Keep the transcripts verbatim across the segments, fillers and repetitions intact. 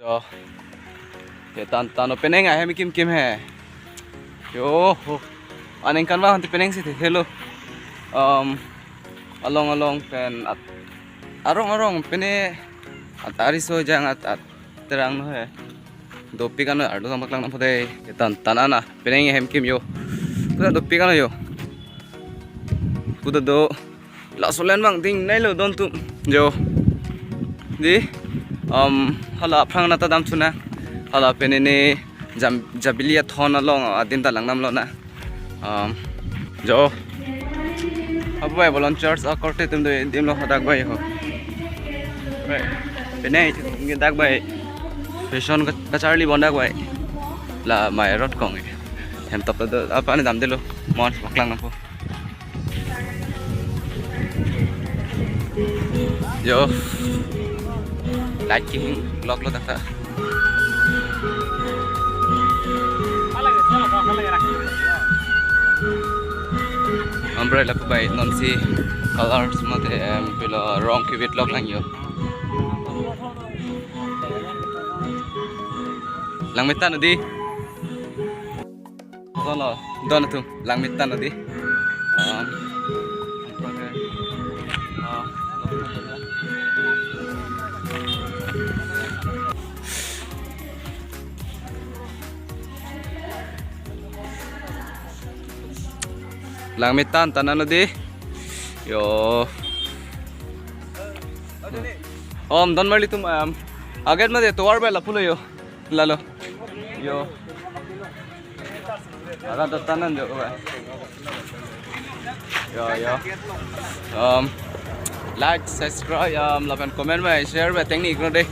Yo. He tan tan o penang ahem kim kim he. Yo. Ho. Aningkan vang te penang si the helo. Um, along along pen at arong arong pene at ariso jang at at terang no he. Dopik ano ardo tang paklang nangpo dei. He tan tan ana penang ahem kim yo. Puta dopik ano yo. Puta do. Laso len bang ding nai lo don tu. Yo. Di. Um, hala aphrang nata dam chuna. Hala penene jam jabili athon along adin ta lang nam lo na. Um, yo. Apo bai volunteers akorte atum do dim lo hadak bai ho. Bai. Penang ngi dak bai. Fashion ka- kacharli bon dak bai. La mai rot kong. Hem top do apa ni dam delo. Mon paklang nangpo. Yo. Light king lock lo dakta. Umbrella pu bai non si colors mate em pilo rong kivit lok lang yo. Langmetan di. Solo, don atum, langmetan di. Um, langmetan tanan di. Yo. Om, don marli tum, um, aget mate tovar bai lapulo yo. Lalo. Yo. Aga dotanan jo ba. Yo, yo. Um, like, subscribe, um, lapen comment bai, share bai, tengni ikno dei.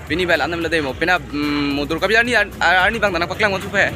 Pini bai lanam la dei mo. Pina, um, mudur kabi arni, arni bang tanang paklang mo chupe.